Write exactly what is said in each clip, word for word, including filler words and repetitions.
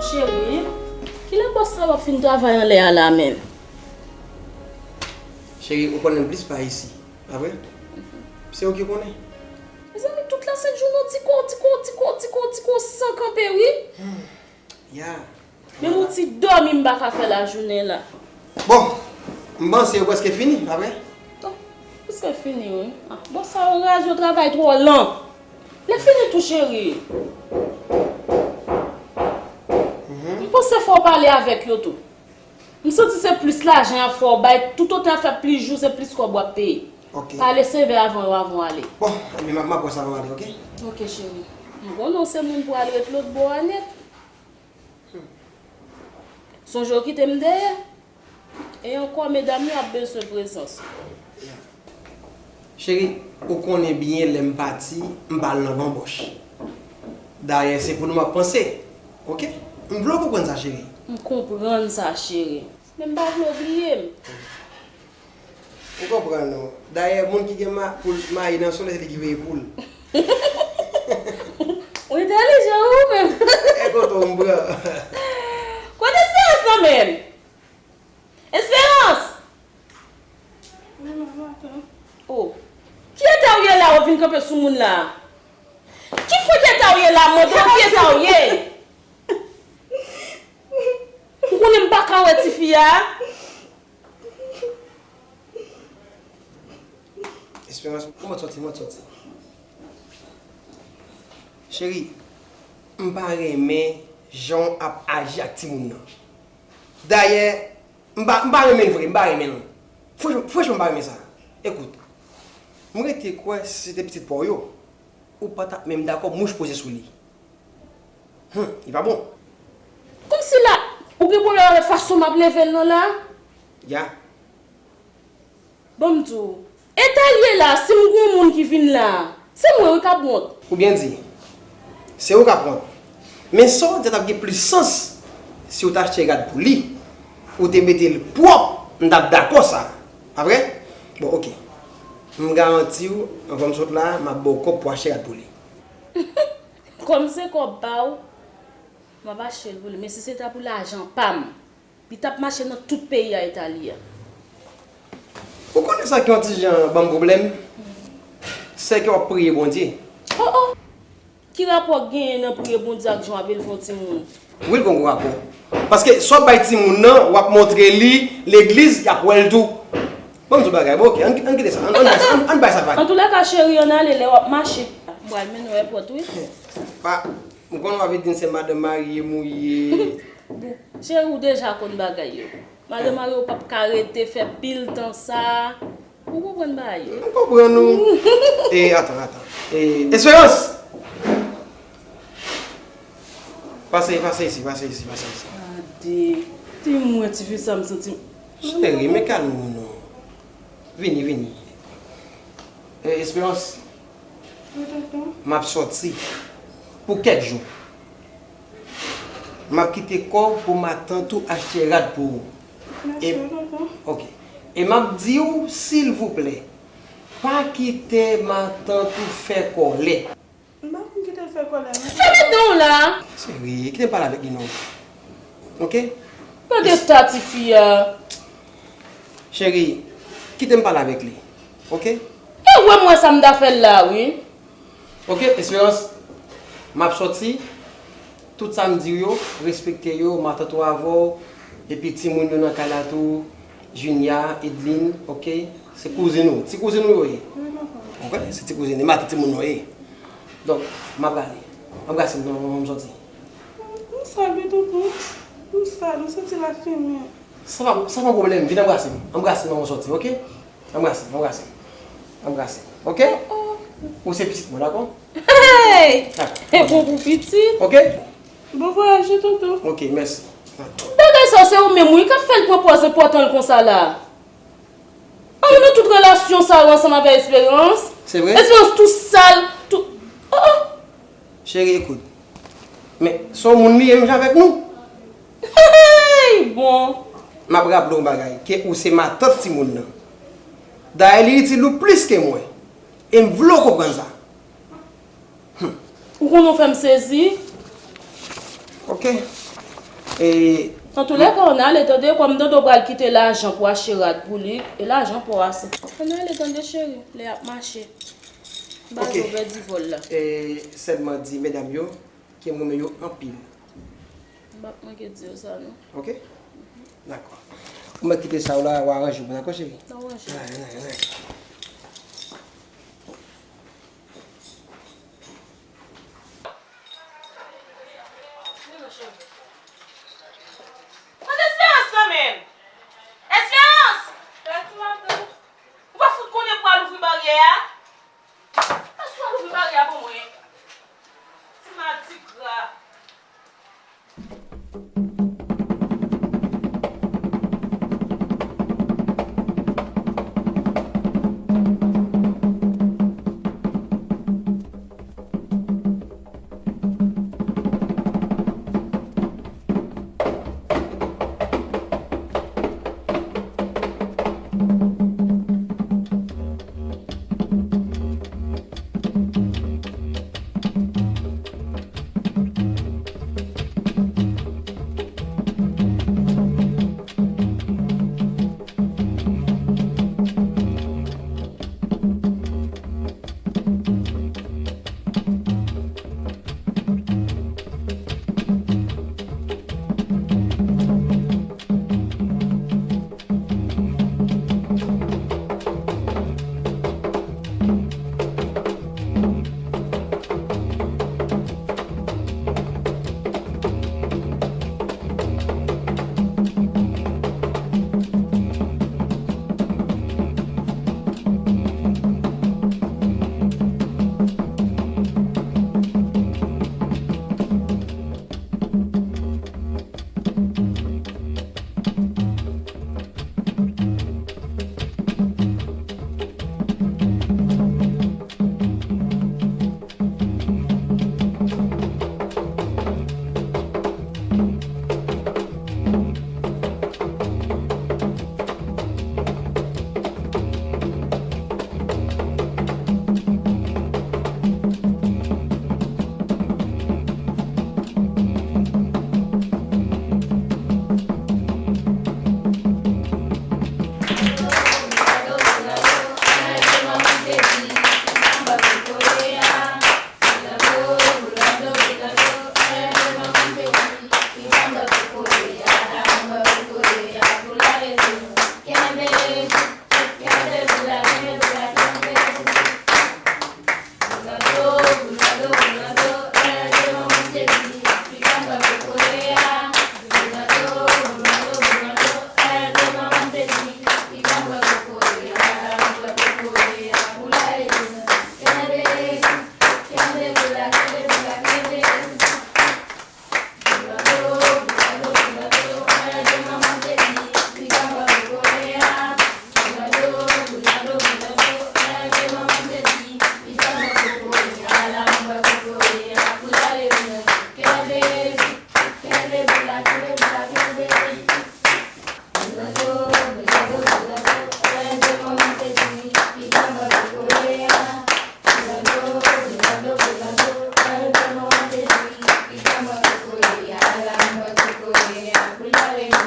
Cheri, kilè bòs la ap fin travay anlè a la menm? Cheri, ou konnen m plis pa isi, pa vre? Se ou ki konnen. Mezanmi, tout lasent jounen w ti ko, ti ko, ti ko, ti ko, ti ko san kanpe, wi. Ya. Menm yon ti dòmi m pa ka fè lajounen la. Bon, m panse yo prèske fini, pa vre? Bon, prèske fini, wi. Ah, bòs sa yo raz, yo travay twò lan. Lè fini tou, cheri. M panse fò w pale avèk yo tou. M santi se plis lajan y ap fè w bay, toutotan y ap fè plis jou, se plis kòb w ap peye. Ok. Pale sevè avan yo, avan w ale. Bon, ebyen, m ap, m ap wè sa avan m ale, ok? Ok, cheri. M konnen w se moun pou al ret lòt bò a nèt. Sonje w kite m dèyè. E ankò, medam yo ap bezwen prezans ou. Cheri, ou konnen byen lè m pati, m pa al nan banbòch. Dayè, se pou nou m ap panse, ok? M vle w konprann sa, cheri. M konprann sa, cheri. Men m pa vle w bliye m. Ou konprann, non? Dayè, moun ki gen ma, poul mayi nan solèy, se li ki veye poul. Ou entèlijan, wi, ou menm. E kote w m pran? Kote Esperans nan menm? Esperans! Oh. Ki eta w ye la, w ap vin kanpe sou moun la? Ki fout eta w ye la, m mande w, ki eta w ye? Ou konnen m pa ka wè tifi a? Esperans, kòman w soti, kòman w soti? Cheri, m pa renmen jan w ap aji ak timoun nan. Dayè, m pa, m pa renmen l vre, m pa renmen l. Franchman, franchman, m pa renmen sa. Ekout, m rete kwè si se te pitit pa w yo, ou pa t ap menm dakò mouch poze sou li. Hum, li pa bon. Kòmsi la, ou gen pwoblèm avèk fason m ap leve l nan la? Ya. Ban m di w, eta l ye la, si m gen yon moun ki vin la, se mwen wi k ap wont. Ou byen di, se ou k ap wont. Men sa w di a t ap gen plis sans si w t achte rad pou li, ou te mete l pwòp, m t ap dakò sa. Pa vre? Bon, ok. M garanti w, anvan m sot la, m ap ba w kòb pou w achte rad pou li. Kòm se kòb pa w, m ap achte l pou li, men si se ta pou lajan pa m, li t ap mache nan tout peyi a Itali a. Ou konnen sa ki yon ti jan ban m pwoblèm? Se ke w ap priye Bondye. Oh, oh! Ki rapò k genyen nan priye Bondye ak jan w ap elve yon timoun? Wi, l gen gwo rapò. Paske sa w ap bay timoun nan, w ap montre li legliz, y ap wè l tou. Ban m di w bagay, bon, ok, ann, ann kite sa, ann, ann bay sa, ann, ann bay sa vag. Antoulèka, cheri, ann ale, lè w ap mache. M pral mennen w èpòt, wi. Pa, m konnen w ap vin di m se madanm marye m ou ye. Bon, cheri, ou deja konn bagay yo. Madanm marye w p ap ka rete fè pil tan sa. Ou konprann bagay yo? M konprann ou. E, atan, atan. E, Esperans! Pase, pase isi, pase isi, pase isi. Gade, ti mwen, tifi sa, m santi m. Cheri, men kalme w non. Vini, vini. E, Esperans, m ap sòti pou kèk jou. M ap kite kòb pou matant ou achte rad pou ou. Mèsi, tonton. Ok. E m ap di w, silvouplè, pa kite matant ou fè kòlè. M pa konn kite l fè kòlè, non. Fèmen dan w la! Cheri, kite m pale avèk li non. Ok? Gade eta tifi a. Cheri, kite m pale avèk li. Ok? E wè m wè sa m ta fè l la, wi. Ok, Esperans, m ap sòti. Tout sa m di w yo, respekte yo, matant ou avè w, epi timoun yo nan kay la tou, Junia, Edline, ok? Se kouzin ou, ti kouzin ou yo ye. Ok, se ti kouzin, e matant timoun ou ye. Donk, m ap prale. Anbrase m, non, non, m sòti. M sal wi, tonton. M sal, m santi lafimen. Sa pa, sa pa pwoblèm, vin anbrase m. Anbrase m, non, m sòti, ok? Anbrase m, anbrase m. Anbrase m, ok? Ou se pitit mwen, dakò? Hey! E bon pou pitit. Ok? Bon vwayaj wi, tonton. Ok, mèsi. Tout bagay sa se ou menm wi k ap fè l pran pòz enpòtan l konsa la. An nou tout relasyon sa yo ansanm avè Esperans. Se vre? Esperans tou sal, tou. Oh, oh. Cheri, ekout. Men, se yon moun li ye menm jan avèk nou. Hey, bon. M ap raple w yon bagay, ke ou se matant timoun nan. Dayè, li itil ou plis ke mwen. E m vle w konprann sa. Ou konnen w fè m sezi. Ok. E, Antoulèka, ann ale tande, kòm Dodo pral kite lajan pou achte rad pou li, e lajan pa w ase. Ann ale tande, cheri, lè y ap mache. M pa vle w pèdi vòl la. E, sèlman di medam yo ke m renmen yo anpil. M p ap manke di yo sa, non. Oke? Dakò. Ou mèt kite sa w la, w aranje w, dakò, cheri? N aranje. Ann ale, ann ale, ann ale. Tande Esperans kanmenm! Esperans! Ou pa fout konnen pou al ouvri baryè a? Pase w al ouvri baryè a pou mwen. Ti madigra.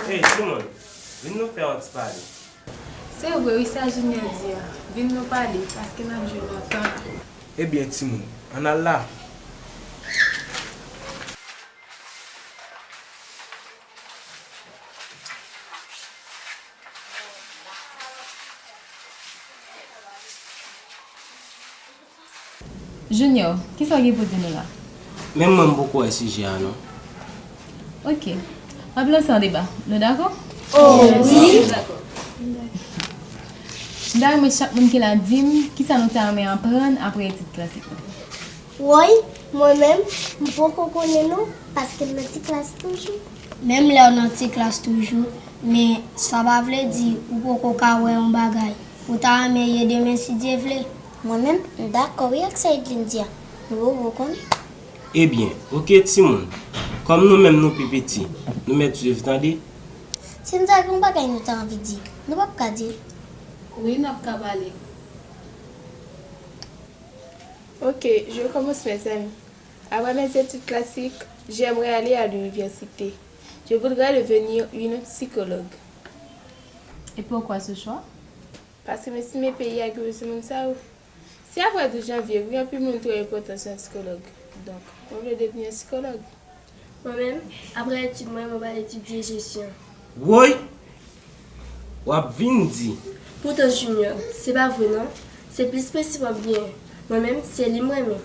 Ey, timoun, vin nou fè yon ti pale. Se vre wi, sa Junior di a. Vin nou pale, paske n ap jwe lontan. Ebyen, timoun, ann al la. Junior, kisa w gen pou di nou la? Menm mwen m poko wè sijè a non. Ok. N ap lanse yon deba. Nou dakò? Oh, wi. M ta renmen chak moun ki la di m kisa nou ta renmen aprann apre etid klasik la. Woy, mwen menm, m poko konnen non, paske m nan ti klas toujou. Menm lè w nan ti klas toujou, men sa pa vle di ou poko ka wè yon bagay. Ou ta renmen ye demen si Dye vle. Mwen menm, m dakò wi ak sa Edlin di a. Nou poko konnen. Ebyen, oke timoun. Kòm nou menm nou pi piti, nou mèt swiv tande. Si nou ta gen yon bagay nou ta anvi di, nou p ap ka di l. Wi, n ap ka pale. Ok, je commence, mes amis. Après mes études classiques, j'aimerais aller à l'université. Je voudrais devenir une psychologue. Et pourquoi ce choix? Paske m estime peyi a gen bezwen moun sa yo. Se apre douz janvye, wi, anpil moun twò enpòtan sou yon sikològ. Donk, mwen vle devni yon sikològ. Mwen menm, apre etid mwen, mwen pral etidye jesyon. Woy! W ap vin di. Poutan Junior, se pa vre non. Se plis prensip w ap genyen. Mwen menm, se li m renmen.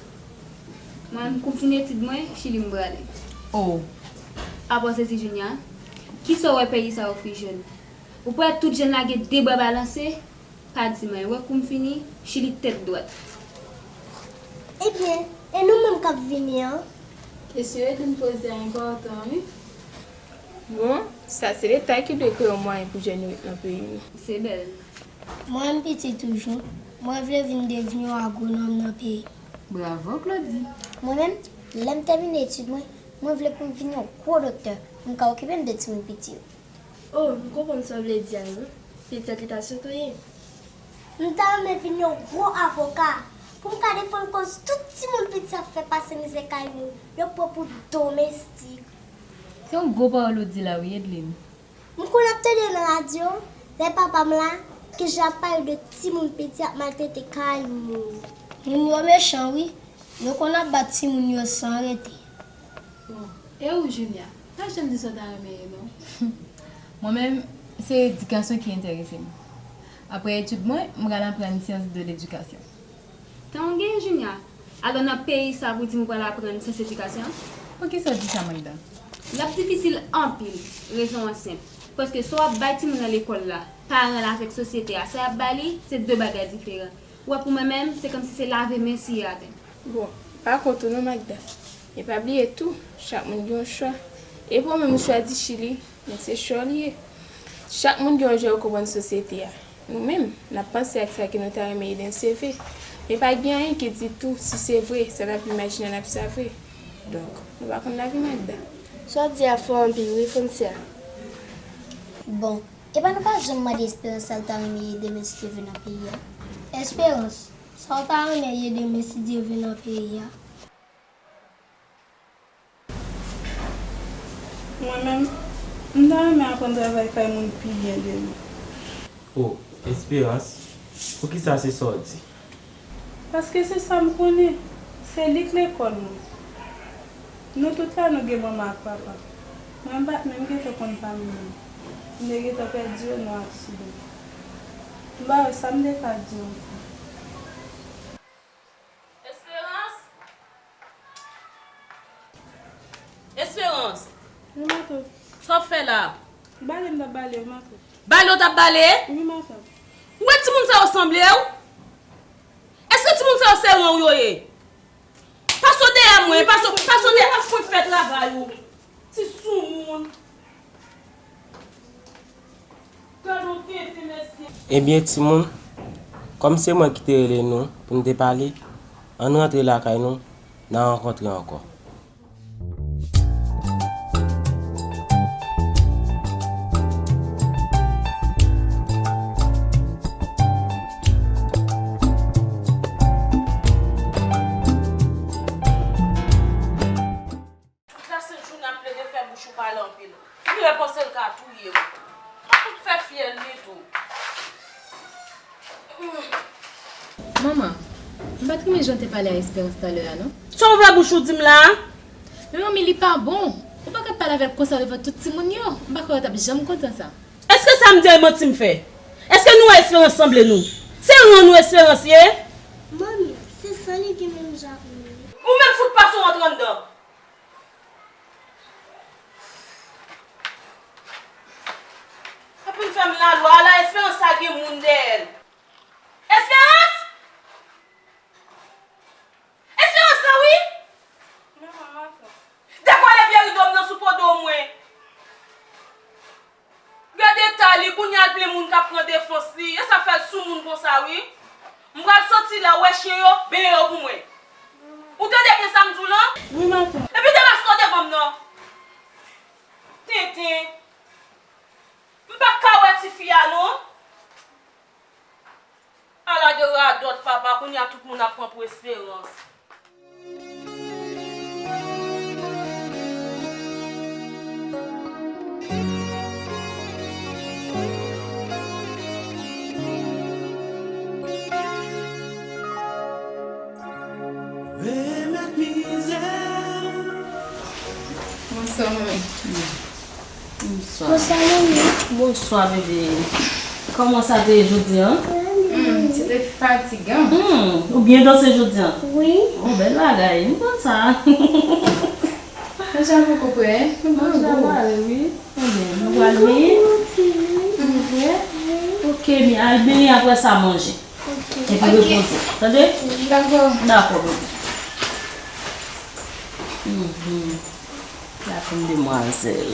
Mwen, kou m fin etid mwen, Chili m prale. Oh! Apa w sezi Junior? Kisa w wè peyi sa ofri jèn? Ou kwè tout jèn la gen de bra balanse? Pa di m anyen, wè kou m fini, Chili tèt dwat. Ebyen, e nou menm k ap vini an? Kesyon Edwin poze a enpòtan, wi. Bon, sa se Leta ki dwe kreye yon mwayen pou jèn yo ret nan peyi nou. Se bèl. Mwen menm piti toujou, mwen vle vin devni yon agwonòm nan peyi m. Bravo, Claudy. Mwen menm, lè m tèmine etid mwen, mwen vle pou m vin yon gwo doktè, pou m ka okipe m de timoun piti yo. Oh, m konprann sa w vle di a, wi. Petèt li ta sot ou ye. M ta renmen vin yon gwo avoka pou m ka defann kòz tout timoun piti ap fè pase mizè kay moun yo pran pou domestik. Se yon gwo pawòl ou di la wi, Edline. M konn ap tande nan radyo, lè papa m la, kijan l ap pale de timoun piti ap maltrete kay moun. Moun yo mechan wi, yo konn ap bat timoun yo san rete. Bon, e ou, Junia? Pa janm di sa w ta renmen ye, non. Mwen menm, se edikasyon ki enterese m. Apre etid mwen, m pral aprann syans de ledikasyon. Tan w genyen, Junia? Alò, nan peyi sa, pou di m pral aprann syans edikasyon? Poukisa w di sa, Magda? L ap difisil anpil. Rezon an senp. Paske sa w ap bay timoun nan lekòl la, paran l avèk sosyete a, sa y ap bay li, se de bagay diferan. Ou wè, pou mwen menm, se kòmsi se lave men siye atè. Bon, pa kont ou non, Magda. E pa bliye tou, chak moun gen yon chwa. E pa w menm ou chwazi Chili, men se chwa w li ye. Chak moun gen yon jan yo konprann sosyete a. Nou menm, n ap panse ak sa ke nou ta renmen Eden seve. Men pa gen anyen ki di tou si se vre, sa n ap imajine n ap sa vre. Donk, nou pa konn lavi Magda. Sa w di a fò anpil wi, Francia. Bon, epa nou pa janm mande Esperans sa l ta renmen ye demen si Dye vle nan peyi a. Esperans, sa w ta renmen ye demen si Dye vle nan peyi a? Mwen menm, m ta renmen aprann travay kay moun pi byen demen. O, Esperans, poukisa se sa w di? Paske se sa m konnen, se li k lekòl mwen. Nou tout la nou gen manman ak papa. Mwen m pa t menm gentan konn pa m menm. M te gentan pèdi yo nan aksidan. M pa wè sa m te ka di ankò. Esperans! Esperans! Wi, matant. Sa w ap fè la? Bale m t ap bale, wi, matant. Bale w t ap bale? Wi, matant. Ou wè timoun sa yo sanble w? Èske timoun sa yo se ran w yo ye? Pase w dèyè mwen, pase w, pase w dèyè, pase mwen fè travay ou. Ti soumoun. Ebyen, timoun, kòm se mwen ki te rele nou pou n te pale, ann rantre lakay nou, n a rankontre ankò. Tout lasent jounen ap plede fè bouch ou pale anpil. M gentan panse l ka touye m. An tout fè fyèl li tou. Manman, m pa t renmen jan w te pale a Esperans talè a non. Sa w ouvè bouch ou di m la a? Men manmi, li pa bon. Ou pa ka pale avè l konsa devan tout timoun yo. M pa kwè yo t ap janm kontan sa. Èske sa m di a e manti m fè? Èske nou wè Esperans sanble nou? Se ran nou Esperans ye? Manmi, se san li gen menm jan ak nou ye. Ou menm fout pase w antre anndan. Aprann fè m lalwa, ala Esperans sa gen moun dèyè l. Esperans! Esperans la wi! Manman, m ap pran. Dekwale vye rido m nan sou po do mwen. Gade eta li, kounye a l plen moun k ap pran defans li. E sa fè l soumoun konsa wi. M pral soti la, w wè chen yo, benyen yo pou mwen. Ou tande byen sa m di w lan? Wi, matant. Epi demaske w devan m nan. Tenten. M pa ka wè tifi a non. Ala de radòt papa, kounye a tout moun ap pran pou Esperans. Bonswa, manmi. Bonswa, manmi. Bonswa, bebe. Kòman sa te ye jodi a? Hmm, se te fatigan. Hmm, ou byen danse jodi a? Wi. Oh, bèl bagay. M konn sa. Manje a poko prè. Manje a pare, wi. Ebyen, nou pral vini. Nou prè? Ok, mi al benyen, apre sa manje. Epi repoze. Tande? Dakò. Dakò, bebe. Mhm. La fin demwazèl.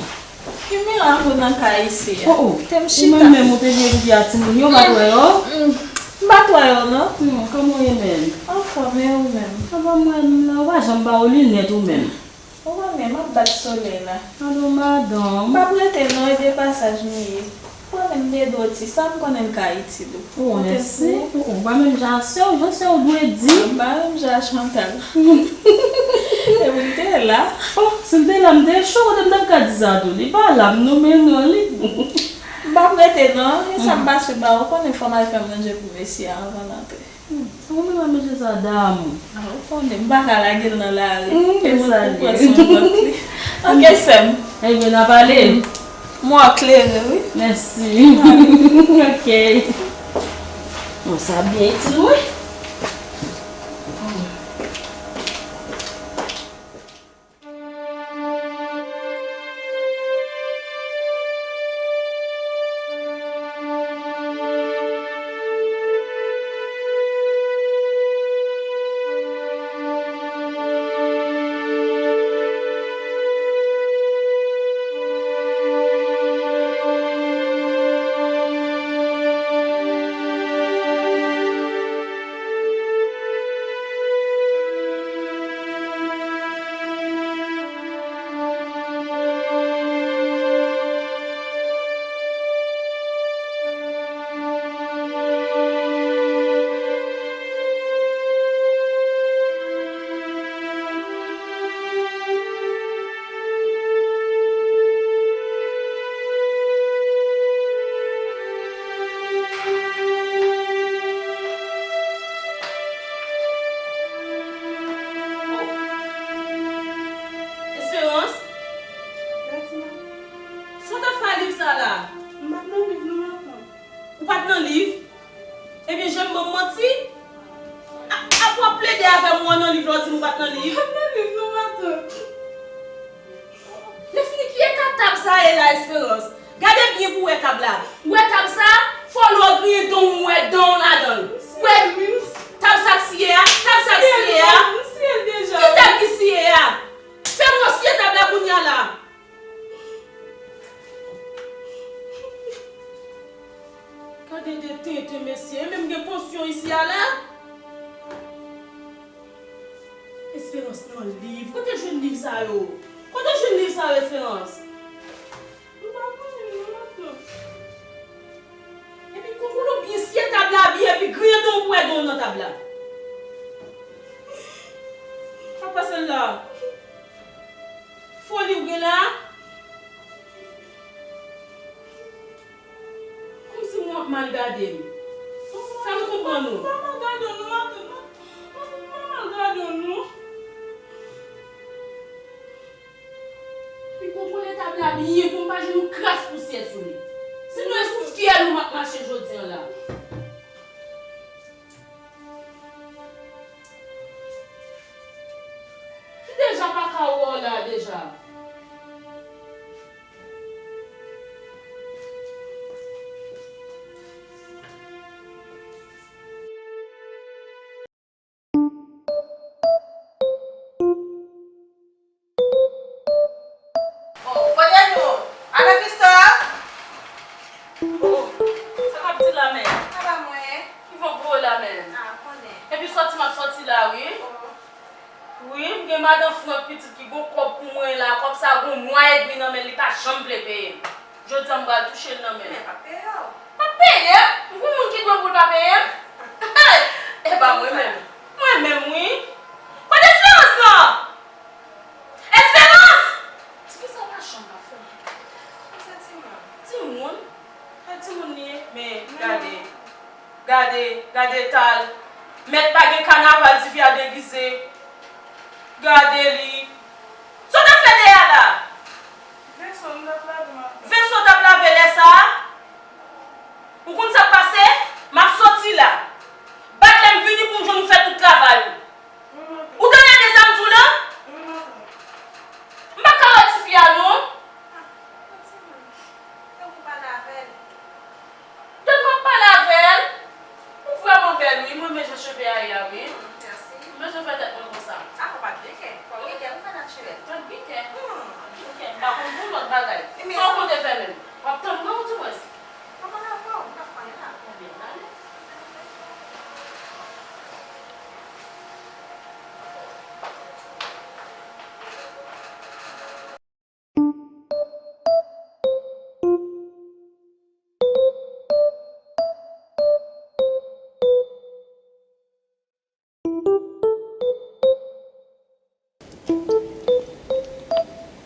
Ki mirak ou nan kay isi a? Oh, oh. Kite m chita. Ou menm menm ou te vle di a timoun yo, m pa t wè yo? Mm, mm. M pa t wè yo, non. Hmm, kòman w ye menm? Anfòm, e ou menm? Anfòm, mwen la, ou pa janm ba w linèt ou menm. Ou konnen, m ap bat solèy la. Alo, madanm. M p ap rete non, e de pasaj m ye. Ou konnen m dede w ti, sa m konnen l ka itil ou. Oh, mèsi. Ou pa menm jan ak sè w, jan sè w dwe di. M pa menm jan ak Chantal. Epi m te la. Oh, si l te la, m te cho, kote m t ap ka di sa tou. Li pa la, m nonmen non li. M p ap rete non, e sa m pase ba ou, konnen fò m al fè manje pou mesye a anvan l antre. Hmm, sa w mete nan manje sa, damou? Ah, ou konnen, m pa ka lage l nan lari. Hmm, e mwen pou pran swen lòt li. Ok, sè m. Ebyen, n a pale. Mwen klere, wi. Mèsi. Ok. Bon, sa byen itil mwen. Esperans? Sa w t ap fè a liv sa a la? M pa t nan liv non, matant. Ou pa t nan liv? Ebyen, janm ban m manti. A, apre w ap plede avè m, ou nan liv la, w di m ou pa t nan liv. M pa t nan liv non, matant. Lèfini, ki eta tab sa ye la, Esperans? Gade byen pou w wè tab la. Ou wè tab sa? Fò lè w griyen dan w, m wè dan w ladan l. Ou wè tab sa k siye a? Tab sa k siye a? Ki tab ki siye a? Fè m wè w siye tab la kounye a la. Gade de tenten, mesye. E menm gen pansyon isi a la? Esperans nan liv. Kote jwenn liv sa yo? Kote jwenn liv sa yo, Esperans? M pa konnen non, matant. Epi kontwole w byen, siye tab la byen, epi griyen dan w pou w wè dan w nan tab la. Sa k pase l la? Foli w gen la? Kòmsi moun ap mal gade m. Fè m konprann ou. M pa mal gade w non, matant. M pa mal gade w non. Epi kontwole tab la byen pou m pa jwenn yon kras pousyè sou li. Sinon, e sou fyèl ou m ap mache jodi a la. M deja pa ka wè w la deja. Oh, kote nou? Alo, Christophe? Oh, sa k ap di la menm? Sa pa mwen. Ki van k voye la menm? Ah, konnen. Epi sòti m ap sòti la, wi. Oh. Wi, m gen madan Frank pitit ki gon kòb pou mwen la. Kòb sa gon mwa edmi nan men l, li pa janm vle peye m. Jodi a m pral touche l nan men l. Men l p ap peye w. P ap peye m? M gon moun ki dwe m pou l pa peye m? E pa mwen menm. Mwen menm wi. Kote Esperans lan? Esperans! Ti fi sa pa janm pa fè. Sa timoun. Timoun? Sa timoun li ye? Men gade. Gade, gade eta l. Mèt pa gen kanaval, tifi a degize. Gade li. Sa w t ap fè deyò a la? Venson t ap lave lè sa a. Ou konn sa k pase? M ap soti la. Bat lè m vini pou m jwenn ou fè tout travay ou. Ou tande de sa m di w la? M pa ka wè tifi a non. Tèlman m pale avè l. Ou vrèman bèl wi, mwen renmen jan cheve a ye a wi. Mèsi. M bezwen fè tèt mwen konsa. Ah, ou pa t gen kè. Fò w gen kè pou fè natirèl. Tèt gen kè. Hmm. Gen kè. M pa konn pou lòt bagay. Sa w konte fè menm? W ap tann mwen ou di mwens? Mwen pa nan fò, m pa fò anyen la. Ebyen, ale.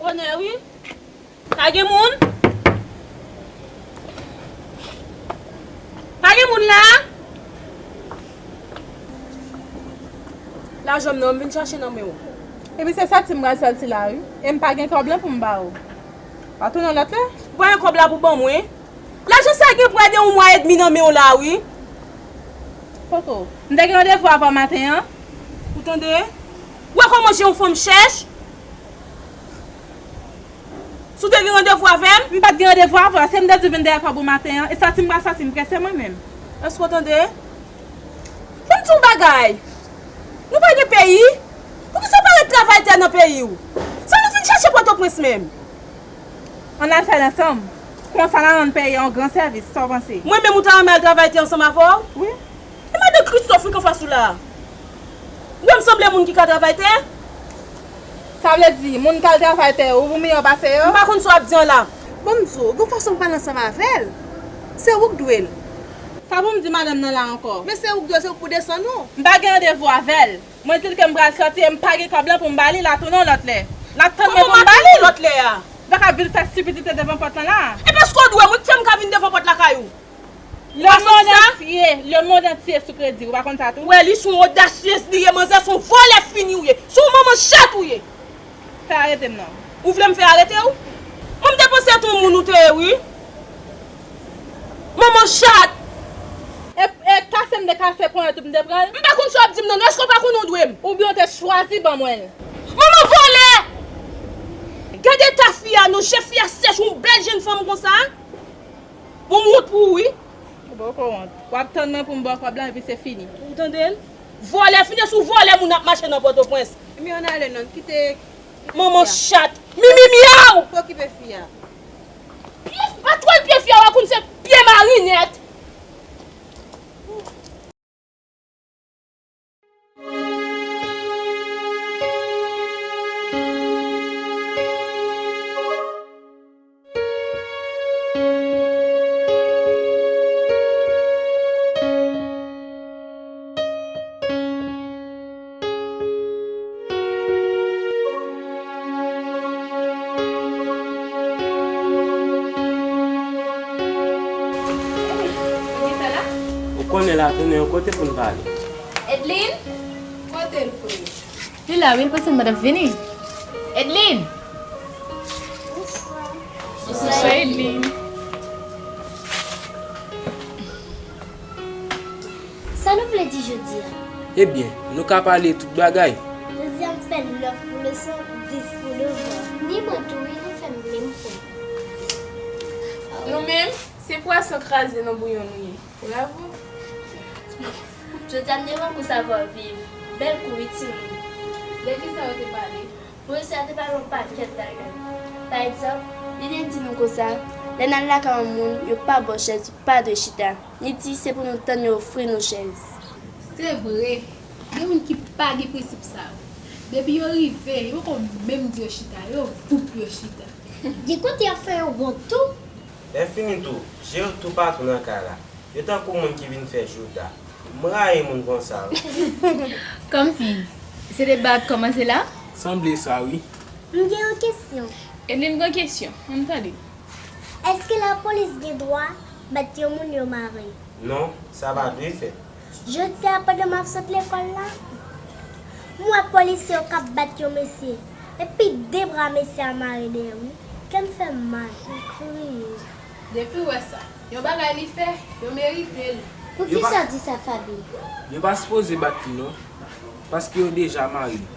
Onè wi. Pa gen moun? Pa gen moun la? Lajan m nan, m vin chache nan men w. Epi se sòti m pral sòti la wi. E m pa gen kòb lan pou m ba ou. Pa tounen lòt lè. Ou pa gen kòb la pou ban mwen? Lajan sa gen prè de yon mwa edmi nan men w la wi. Poko. M te gen randevou avè w maten an. Ou tande? Ou wè kòman jan yon fanm chèch? Si w te gen randevou avè m? M pa t gen randevou avè w. Se m te di w vin dèyè kòb ou maten an. E sòti m pral sòti, m prese mwen menm. Èske w tande? Ban m di w bagay. Nou pa gen peyi? Poukisa w pa ret travay tè nan peyi w? Sa nou vin chache Pòtoprens menm? Ann al fè l ansanm. Konsa n a rann peyi a yon gran sèvis. Sa w panse? Mwen menm ou ta renmen al travay tè ansanm avè w? Wi. E madan Christophe wi k anfas ou la a? Ou wè m sanble moun ki ka travay tè? Sa vle di, moun k al travay tè yo, ou miyò pase yo? M pa konn sa w ap di an la. Ban m di w, gon fason w pale ansanm avè l. Se ou k dwe l. Sa pou m di madanm nan la ankò? Men se ou k dwe l, se ou k pou desann ou. M pa gen randevou avè l. Mwen di l ke m pral sòti e m pa gen kòb lan pou m ba li, l a tounen yon lòt lè. L ap tann mwen pou m ba li. Kòman m ap tounen lòt lè a? Ou pa ka vin fè estipidite devan pòt lan la. E paske w dwe m wi k fè m ka vin devan pòt lakay ou. Le monde entier, le monde entier sou kredi, ou pa konn sa tou? Ou wè li, se yon odasyez li ye, manzè, se yon vòlè fini ou ye. Se yon manman chat ou ye. Fè arete m non. Ou vle m fè arete w? Mwen m te panse se yon moun ou te ye wi. Manman chat! E, e kase m te kase ponyèt ou m te pran l? M pa konn sa w ap di m nan non, èske w pa konnen w dwe m? Oubyen w te chwazi ban mwen l? Manman vòlè! Gade eta fi a non, je fi a sèch, yon bèl jenn fanm konsa. Bon, m wont pou ou wi. Ou poko wont. W ap tann mwen pou m ba w kòb lan epi se fini. Ou tande l? Vòlè, fini sou vòlè moun ap mache nan Pòtoprens. Ebyen ann ale non, kite, kite fi a. Manman chat. Mimi myaw! Pa okipe fi a. Pye, pa twal pye fi a, w a konn se pye marinèt. Ou konnen la tounen yon kote pou n pale. Edline? Kote l, frè? Li la, wi, l panse m pa t ap vini. Edline! Bonswa. Bonswa, Edline. Sa nou vle di jodi a? Ebyen, nou ka pale tout bagay. Jodi a m fè nèf pou leson, dis pou devwa. Ni mwen tou wi, nou fè menm kou. Nou menm, se pwason kraze nan bouyon nou ye. Bravo. Jodi a m te pran kou Savoir Vivre. Bèl kou wi timoun. De kisa yo te pale? Pwofesè a te pale yon pakèt bagay. Pa egzanp, li te di nou konsa, lè n al lakay yon moun, yo pa ba w chèz, ou pa dwe chita. Li di se pou nou tann yo ofri nou chèz. Se vre, gen moun ki pa gen prensip sa yo. Depi yo rive, yo poko menm di yo chita, yo voup yo chita. Gen kote y ap fè yo wont tou. Lè fini tou, je yo toupatou nan kay la. Yo tankou moun ki vin fè jouda. M rayi moun konsa wi. Kòmsi, se deba k kòmanse la? Sanble sa wi. M gen yon kesyon. Edline gen kesyon, ann tande. Èske lapolis gen dwa bat yon moun yo mare? Non, sa pa dwe fèt. Jodi a pandan m ap sot lekòl la, m wè polisye yo k ap bat yon mesye, epi de bra mesye a mare dèyè wi. Kè m fè m mal, m kriye. Depi w wè sa, yon bagay li fè, yo merite l. Poukisa w di sa, Faby? Yo pa sipoze bat li non, paske yo deja mare l.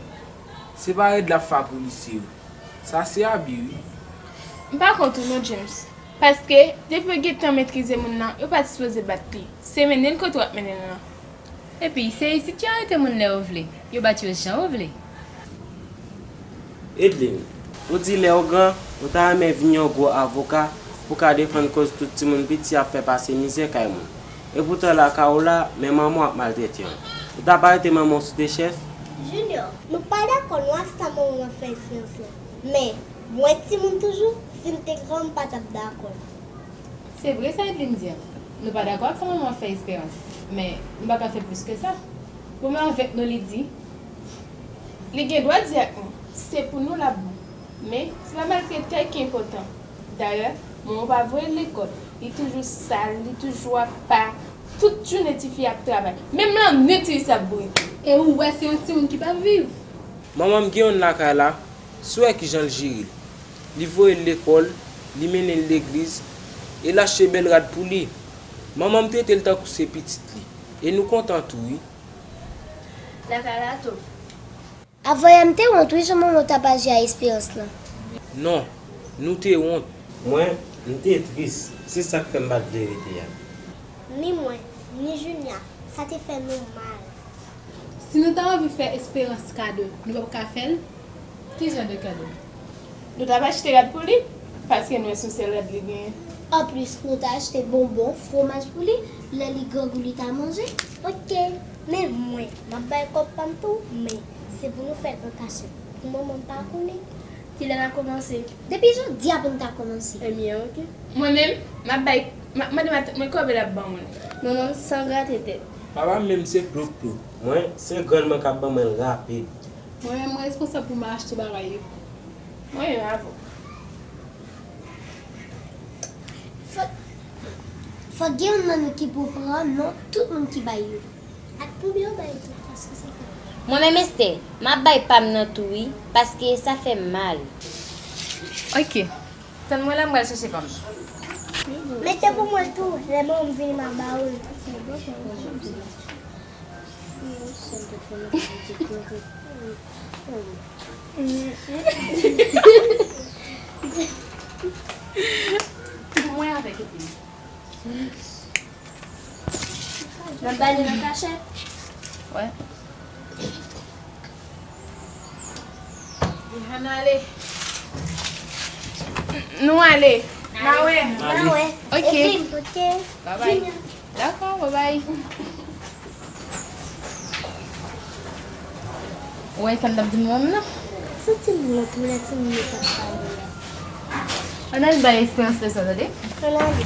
Se pa rèd l ap fè a polisye yo. Sa se abi wi. M pa kont ou non, James. Paske, depi yo gentan metrize moun nan, yo pa t sipoze bat li. Se mennen l kote w ap mennen l lan. Epi, se isit yo arete moun lè yo vle. Yo bat yo jan yo vle. Edline, ou di lè w gran, ou ta renmen vin yon gwo avoka pou w ka defann koz tout timoun piti ap fè pase mizè kay moun. Epoutan lakay ou la, men manman w ap maltrete w. Ou t ap arete manman w si w te chèf? Junior, nou pa dakò non ak sa manman m ap fè Esperans lan. Men, mwen timoun toujou, si m te gran m pa t ap dakò. Se vre sa Edline di a. Nou pa dakò ak sa manman w ap fè Esperans, men nou pa ka fè plis ke sa. Bon, men avèk nou li di. Li gen dwa di ak nou, se pou nou l ap bon. Men, se pa maltretay ki enpòtan. Dayè, manman w pa voye l lekòl. Li toujou sal, li toujou apa. Tout jounen tifi ap travay. Menm lannwit li ap boure. E ou wè se yon timoun ki p ap viv. Manman m gen youn lakay la, si w wè kijan l jere l. Li voye l lekòl, li mennen l legliz, e l achte bèl rad pou li. Manman m trete l tankou se pitit li, e nou kontan tou wi. Lakay la tou. Avoye m te wont wi jan manman w t ap aji a Esperans lan. Non, nou te wont. Mwen, m te tris, se sa k fè m pa t vle rete a. Ni mwen, ni Junia, sa te fè nou mal. Si nou ta anvi fè Esperans kado, nou p ap ka fè l? Ki jan de kado? Nou t ap achte rad pou li, paske nou wè se yon sèl rad li genyen. Anplis, nou ta achte bonbon, fwomaj pou li, lè li grangou li ta manje. Oke, men mwen, m ap bay kòb pa m tou, men se pou nou fè l an kachèt, pou manman m pa konnen. Kilè n a kòmanse? Depi jodi a pou n ta kòmanse. Ebyen, oke. Mwen menm, m ap bay, m ap mande matant mwen kòb e l ap ban mwen. Manman m san grate tèt. Papa m menm se ploplo. Mwen, se grann mwen k ap ban mwen l rapid. Mwen menm, mwen responsab pou m achte bagay yo. Mwen menm avè w. Fòk, fòk gen youn nan nou ki pou pran non tout moun ki bay yo. Ak konbyen w bay tou, paske sa fè. Mwen menm Esther, m ap bay pa m nan tou wi, paske sa fè m mal. Oke. Tann mwen la, m pral chèche pa m. Mete pou mwen tou, lè manman m vini m a ba ou l. Mwen avèk epi. N ap ba li nan kachèt. Wè. Ann ale. Nou ale. N a wè. N a wè. Oke. Epi, oke. Babay. Dakò, babay. Ou wè sa m t ap di manman m nan? Se timoun nan tou lè timoun yo t ap pale a. Ann al bay Esperans leson, tande? Ann ale.